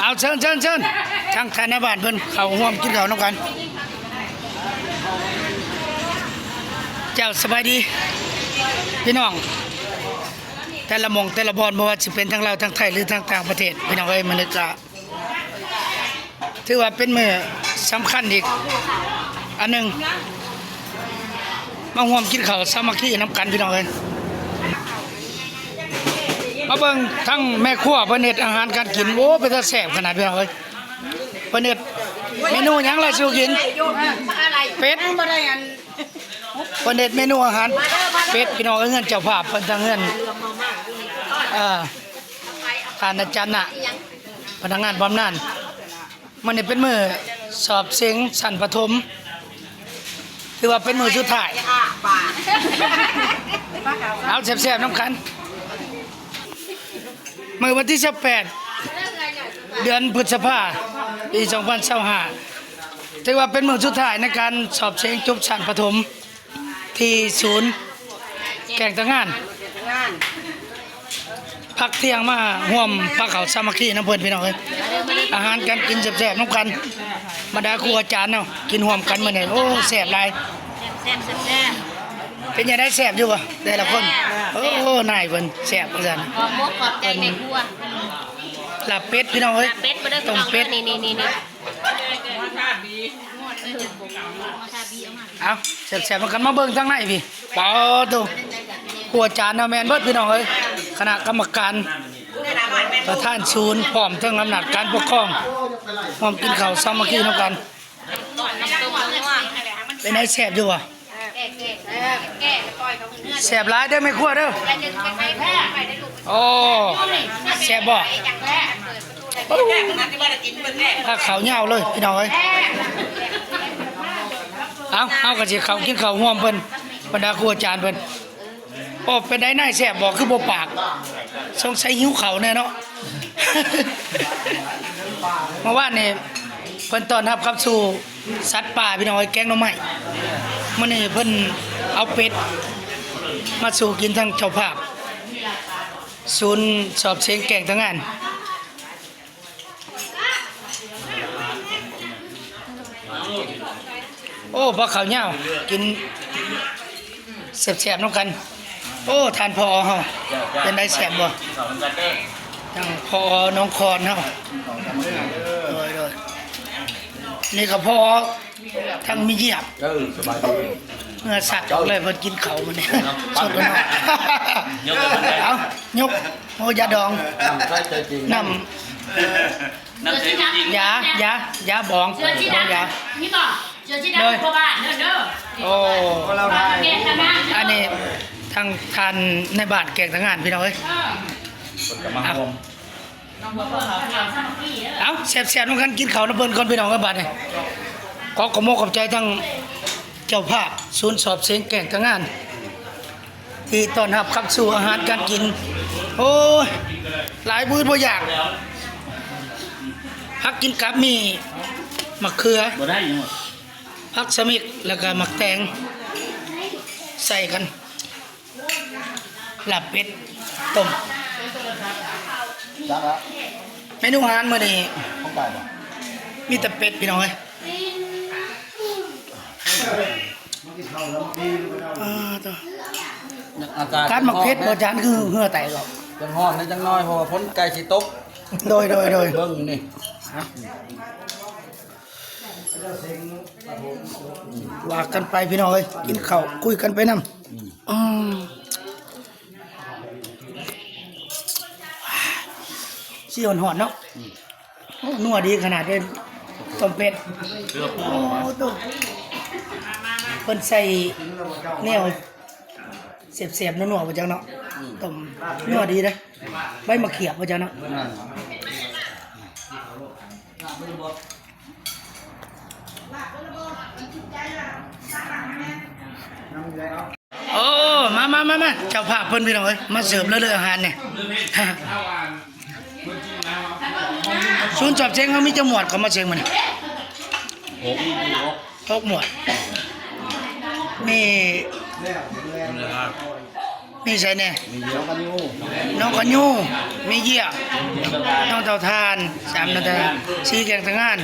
ເອົາ ເຊີນ ເຊີນ ເຊີນ ທາງທ່ານນາຍບ້ານເພິ່ນເຂົ້າຮ່ວມກິນເຂົ້ານຳກັນ. ເຈົ້າ ສະບາຍດີພີ່ນ້ອງ ແຕ່ລະໝ່ອງແຕ່ລະບ່ອນ ບໍ່ວ່າຊິເປັນທາງລາວ ທາງໄທ ຫຼື ທາງຕ່າງປະເທດ ພີ່ນ້ອງເອີຍ. ມື້ນີ້ກະຖືວ່າເປັນມື້ສຳຄັນອີກອັນໜຶ່ງ ມາຮ່ວມກິນເຂົ້າສາມັກຄີນຳກັນ ພີ່ນ້ອງເອີຍ. ມາເບິ່ງທັງແມ່ຄົວເພິ່ນເຮັດອາຫານການກິນ ໂອ້ ເປັນຕາແຊບຂະໜາດ ພີ່ນ້ອງເອີຍ. ເພິ່ນເຮັດເມນູຫຍັງລະສູ່ກິນ? ເປັດ. ເພິ່ນເຮັດເມນູອາຫານເປັດ ພີ່ນ້ອງເອີຍ. ເຮືອນເຈົ້າພາບເພິ່ນ ທາງເຮືອນ ເອີ ທ່ານອາຈານນະ ພະນັກງານບຳນານ. ມື້ນີ້ເປັນມື້ສອບເສັງຊັ້ນປະຖົມ ຖືວ່າເປັນມື້ສຸດທ້າຍ. ເອົາແຊບໆນຳກັນ. ມື້ວັນທີຊາວແປດ ເດືອນພຶດສະພາ ປີສອງພັນຊາວຫ້າ ຖືວ່າເປັນມື້ສຸດທ້າຍໃນການສອບເສັງຈົບຊັ້ນປະຖົມ ທີ່ສູນແກ້ງຕາງານ. ພັກທ່ຽງມາຮ່ວມພາເຂົ້າສາມັກຄີນຳເພິ່ນ ພີ່ນ້ອງເອີຍ. ອາຫານການກິນແຊບໆນຳກັນ ບັນດາຄູອາຈານເນາະ ກິນຮ່ວມກັນມື້ນີ້ ໂອ້ ແຊບຫຼາຍ. ແຊບໆ ເປັນຈັ່ງໃດ ແຊບຢູ່ບໍ່ແຕ່ລະຄົນ? ໂອ້ ນາຍເພິ່ນແຊບວ່າຊັ້ນ. ຂອບອົກຂອບໃຈແມ່ຄົວ. ລາບເປັດ ພີ່ນ້ອງເອີຍ ລາບເປັດບໍ່ໄດ້ ຕົ້ມເປັດ ນີ້ໆໆ ເອົາ ແຊບໆນຳກັນ. ມາເບິ່ງທາງໃນພີ້ ປາໂຕ ຄົວຈານເນາະ ແມ່ນເບິດ ພີ່ນ້ອງເອີຍ. ຄະນະກຳມະການ ປະທານສູນ ພ້ອມທັງອຳນາດການປົກຄອງ ຮ່ວມກິນເຂົ້າສາມັກຄີນຳກັນ. ເປັນໃດ ແຊບຢູ່ບໍ່? ແຊບຫຼາຍເດີແມ່ຄົວເດີ. ໂອ້ ແຊບບໍ່? ພາເຂົ້າຍາວເລີຍພີ່ນ້ອງເອີຍ. ເອົ້າ ເຮົາກໍຊິເຂົ້າກິນເຂົ້າຮ່ວມເພິ່ນ ບັນດາຄູອາຈານເພິ່ນ. ໂອ້ ເປັນໃດນາຍ ແຊບບໍ່? ຄືບໍ່ປາກ ສົງໄສຫິວເຂົ້າແນ່ເນາະ. ເມື່ອວານນີ້ເພິ່ນຕ້ອນຮັບເຂົ້າສູ່ ສັດປ່າ ພີ່ນ້ອງເອີຍ ແກງໜໍ່ໄມ້. ມື້ນີ້ເພິ່ນເອົາເປັດມາສູ່ກິນທາງເຈົ້າພາບ ສູນສອບເສັງແກ້ງຕາງານ. ໂອ້ ພາເຂົ້າຍາວ ກິນແຊບໆນຳກັນ. ໂອ້ ທ່ານ ຜອ ເຮົາ ເປັນໃດ ແຊບບໍ່? ທາງ ຜອ ໜອງຄອນເຮົາ ໂດຍໆ ນີ້ກໍ ຜອ ທາງມີຢຽບ ເອີ ສະບາຍດີ ເຫື່ອສັດອອກເລີຍ. ເພິ່ນກິນເຂົ້າມື້ນີ້ ສົດເນາະ. ເອົາ ຍົກ ໂອ້ ຢາດອງ ນ້ຳ ຢາ ຢາ ຢາບອງ ເສືອສີດຳ ຢາ ມີບໍ່? ເສືອສີດຳ ໂດຍ ພໍ່ບ້ານເດີ. ໂອ້ ອັນນີ້ທາງທ່ານນາຍບ້ານແກ້ງຕາງານ ພີ່ນ້ອງເອີຍ. ເອົາ ເອົາ ແຊບໆນຳກັນ ກິນເຂົ້ານຳເພິ່ນກ່ອນ ພີ່ນ້ອງເອີຍ. ບາດນີ້ ຂໍຂອບອົກຂອບໃຈທາງເຈົ້າພາບສູນສອບເສັງແກ້ງຕາງານ ທີ່ຕ້ອນຮັບເຂົ້າສູ່ອາຫານການກິນ. ໂອ້ຍ ຫຼາຍມື້ບໍ່ຢາກ ຜັກກິນກັບມີໝາກເຂືອ ບໍ່ໄດ້ຫຍັງ ຜັກສະມິກ ແລ້ວກໍໝາກແຕງ ໃສ່ກັນ. ລາບເປັດ ຕົ້ມ ເມນູອາຫານມື້ນີ້ ຂອງເກົ່າບໍ່? ມີແຕ່ເປັດ ພີ່ນ້ອງເອີຍ. ອາ ການໝາກເຜັດບໍ່ ອາຈານ ຄືເຫື່ອແຕກເນາະ? ຍັງຮ້ອນແດ່ຈັກໜ້ອຍ ເພາະວ່າຝົນໃກ້ຊິຕົກ. ໂດຍໆໆ ເບິ່ງນີ້ ວ່າກັນໄປ ພີ່ນ້ອງເອີຍ ກິນເຂົ້າຄຸຍກັນໄປນຳ. ອືມ ອືມ ສີຮ້ອນໆເນາະ. ອືມ ໂອ້ ນົວດີຂະໜາດເດ້ ຕົ້ມເປັດ. ໂອ້ ໂຕ ເພິ່ນໃສ່ແນວແຊບໆ ນົວໆ ວ່າຈັ່ງເນາະ. ອືມ ຕົ້ມນົວດີເດ້ ໃບມະຂຽບວ່າຈັ່ງເນາະ. ແມ່ນ ໂອ້ ມາໆໆໆ ເຈົ້າພາບເພິ່ນ ພີ່ນ້ອງເອີຍ ມາເສີບເລີຍ ເລີຍອາຫານນີ້. ສູນສອບເສັງເຮົາມີຈັກໝວດ ເຂົາມາເສັງມື້ນີ້? ຫົກ ຫົກໝວດ. ມີ ມີໃສແດ່? ມີນ້ອງຂະຫຍູ່ ນ້ອງຂະຫຍູ່ ມີເຢ້ຍ ນ້ອງເຕົາຖ່ານ ສາມນ້ອງເຕົາຖ່ານ ສີ່ແກງຕະງານ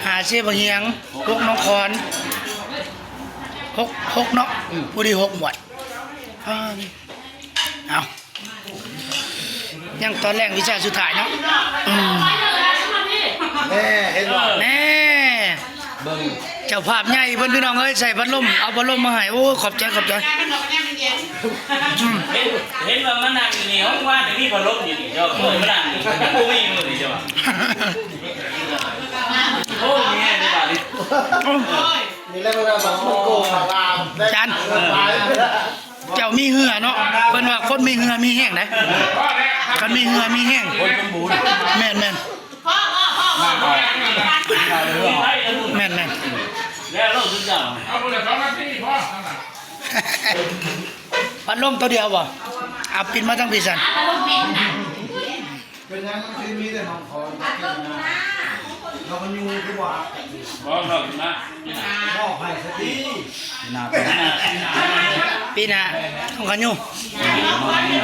ຫ້າເຊບາງຫຽງ ຫົກນ້ອງຂອນ ຫົກ ຫົກເນາະ ອືມ ຜູ້ດີຫົກໝວດ ອ່າ ເອົາ ຍັງຕອນແລງວິຊາສຸດທ້າຍເນາະ ອືມ ແນ່ ເຫັນບໍ່ ແນ່ ເບິ່ງ ເຈົ້າພາບໃຫຍ່ເພິ່ນ ພີ່ນ້ອງເອີຍ ໃສ່ພັດລົມ ເອົາພັດລົມມາໃຫ້ ໂອ້ຍ ຂອບໃຈ ຂອບໃຈ ອືມ ເຫັນ ເຫັນວ່າມານັ່ງຢູ່ນີ້ ຫ້ອງວ່າງນີ້ມີພັດລົມຢູ່ນີ້ ເຈົ້າ ເອີ ມານັ່ງຢູ່ ບໍ່ມີຢູ່ນີ້ ເຈົ້າ ໂອ້ຍ ມີແຮງເດ້ບາດນີ້ ນີ້ແຫຼະ ເພິ່ນວ່າມັນໂກງລາມ ຈານ ເອີ ເຈົ້າມີເຫື່ອເນາະ ເພິ່ນວ່າຄົນມີເຫື່ອມີແຮງໃດ໋ ຄັນມີເຫື່ອມີແຮງ ຄົນສົມບູນ ແມ່ນໆ ແມ່ນໆ ແລ້ວເຮົາສຸດຍອດ ເອົາຄົນລະສອງນາທີພໍ ພັດລົມໂຕດຽວບໍ່? ເອົາ ປິດມາທາງພີ້ຊັ້ນ. ເປັນຫຍັງມັນຄືມີແຕ່ໜອງຂອນກັບກິນນະ ນ້ອງຂະຫຍູ່ຄືວ່າ ບໍ່ເຂົ້າກິນນະ ມອບໃຫ້ສະຕິ ປີໜ້າ ປີໜ້າ ນ້ອງຂະຫຍູ່ ນ້ອງຂະຫຍູ່